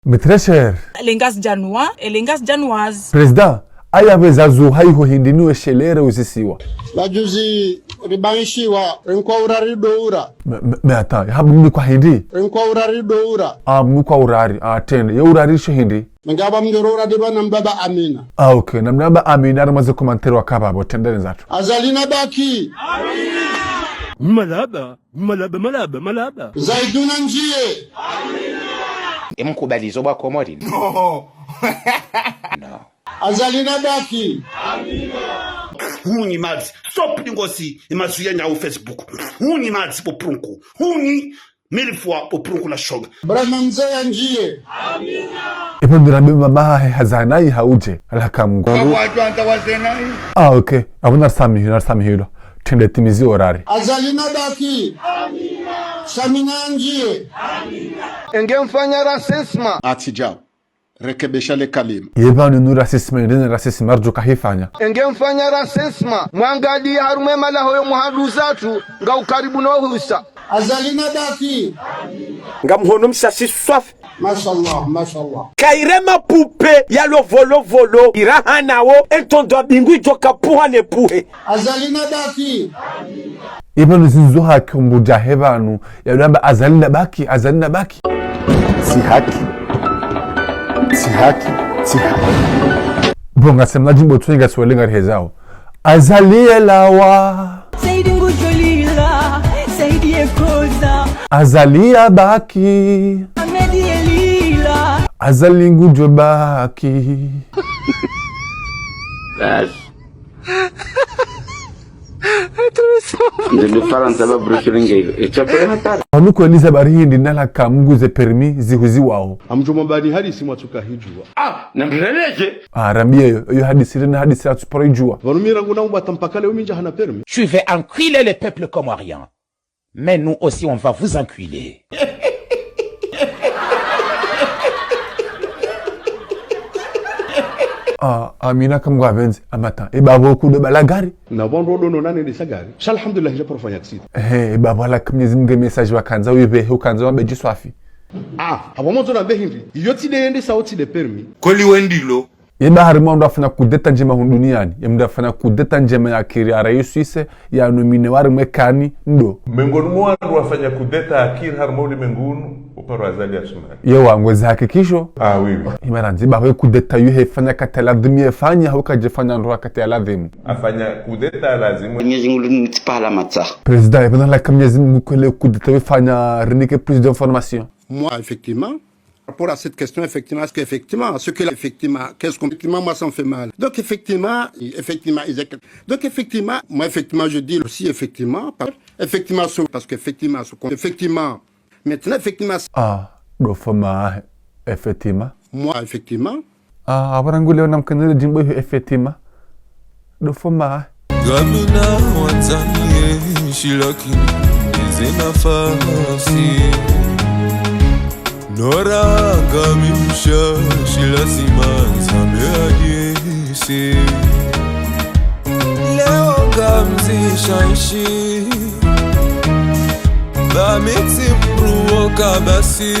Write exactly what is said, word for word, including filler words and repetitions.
Mes très chers. Les Ngazidjanois et les Ngazidjanoises. Président, aya pvweza zuha iho hindri niwe shelere uzisiwa. Pvadjuzi ribaishiwa, rinkwa urari ndo ura. Mais, mais, mais attends, ha mnikwa hindri? Rinkwa urari ndo ura. Ah, mnikwa urari, ah, tende. Ye urari sho hindri? Mengaba mdjoro ura diba na mbaba Amina. Ah, ok, na mbaba Amina, ari mwaze commentaire wakaba, bo tende nzatu. Azali nabaki. Amina. Malaba. Malaba, malaba, malaba. Zaiduna ndjiye. Emkubalizo bwa Komori. No. No. Azali nabaki. Hunyi madzi. Stop ningosi. Emazuya nyawo Facebook. Hunyi madzi po prunku. Hunyi mille fois po prunku la shonga. Brahma mze ya ndjiye. Epvo ndura be mama hahe hazanayi hauje. Alaka Mngu. Wawajwanta wazenayi. Ah, ok. Apvo narisamihi, narisamihilwa. Tende timizi orari. Azali nabaki. Amina. Samina ndjiye. Amina. Enge mfanya racisme. Atijao. Rekebesha le kalima. Ye pvanu nu racisme, ndene racisme, arjo kahifanya. Enge mfanya racisme. Mwangaliye harumwa emalaho yo muhandu zatru, nga ukaribu no husa. Azali nabaki. Ngamhono mshashi swafi. Mashallah, mashallah. Kaire mapupe ya lo volo volo, iraha nawo, entondo abingwi djo kapuha ne puhe. Azali nabaki. Ipvanu zinzo haki umbuja he pvanu, ya lwamba Azali nabaki, Azali nabaki. Tsi haki. Tsi haki. Tsi haki. Bo ngasi mna djimbo tsu ngasi wale ngarihezao. Azali yelawa. Saidi ngudjolila, Saidi yekoza. Azali yabaki. Ahmed yelila. Azali ngudjobaki. Basi. Ndio Farantsa ba Bruce Lee nge. Echa pe hatari. Pvanu kweliza bari hindri nalaka Mngu ze permis zihuziwao. Amdjuma bani hadisi mwatsuka hidjuwa. Ah, namreleje. Ah, rambiye yo, yo hadisi rena hadisi atsuparo idjuwa. Pvanu mi rangu na umbata mpaka leo mi ndja hana permis. Tu veux enculer le peuple comorien. Mais nous aussi, on va vous enculer. Ah, Amina kamgwa benzi, amata. E babo kudo bala gari. Na pvandru odo no nane ndesa gari. Sha alhamdulillah, ndja profanya accident. He, e babo ala kamnyezi mge message wakandza wibe, ukandza wambe djiswafi. Ah, apvo mwandzo nambe hindri. Iyo tsi de yendesa, o tsi de permis. Kweli wendilo. Ye ba harimwa mndru afanya kudeta ndjema hunu duniani, ye mndru afanya kudeta ndjema ya kiri ara yo Suisse, ya nomine wari mwekani, ndo. Mengoni mwa wandru wafanya kudeta ya kiri harimwa ulimengu unu, uparo Azali Assoumani. Ye wangu ezi hakikisho. Ah, oui, oui. Imarandzi ba we kudeta yu hefanya kati ya ladhimu yefanya, hau kadjefanya ndo wakati ya ladhimu. Afanya kudeta lazimu. Mnyezi Mungu nitipa la matsa. Président, ye pvanu nalaka Mnyezi Mngu kwele kudeta yefanya rinike plus d'informations. Moi, effectivement, par rapport à cette question, effectivement, est-ce qu'effectivement, ce que, effectivement, qu'est-ce qu'on, effectivement, moi, ça me fait mal. Donc, effectivement, effectivement, exact. Donc, effectivement, moi, effectivement, je dis aussi, effectivement, par, effectivement, ce, parce qu'effectivement, ce qu'on, effectivement, maintenant, effectivement, c'est. Ah, do fo ma, effectivement. Moi, effectivement. Ah, apvo rangu leo namkenele djimbo, effectivement. Do fo ma. Ngamina wandzani ye shilaki zina fasi. Nora ngami msha shilasi manza me adisi. Leo ngamzi shanshi. Ba mitsi mruo kabasi.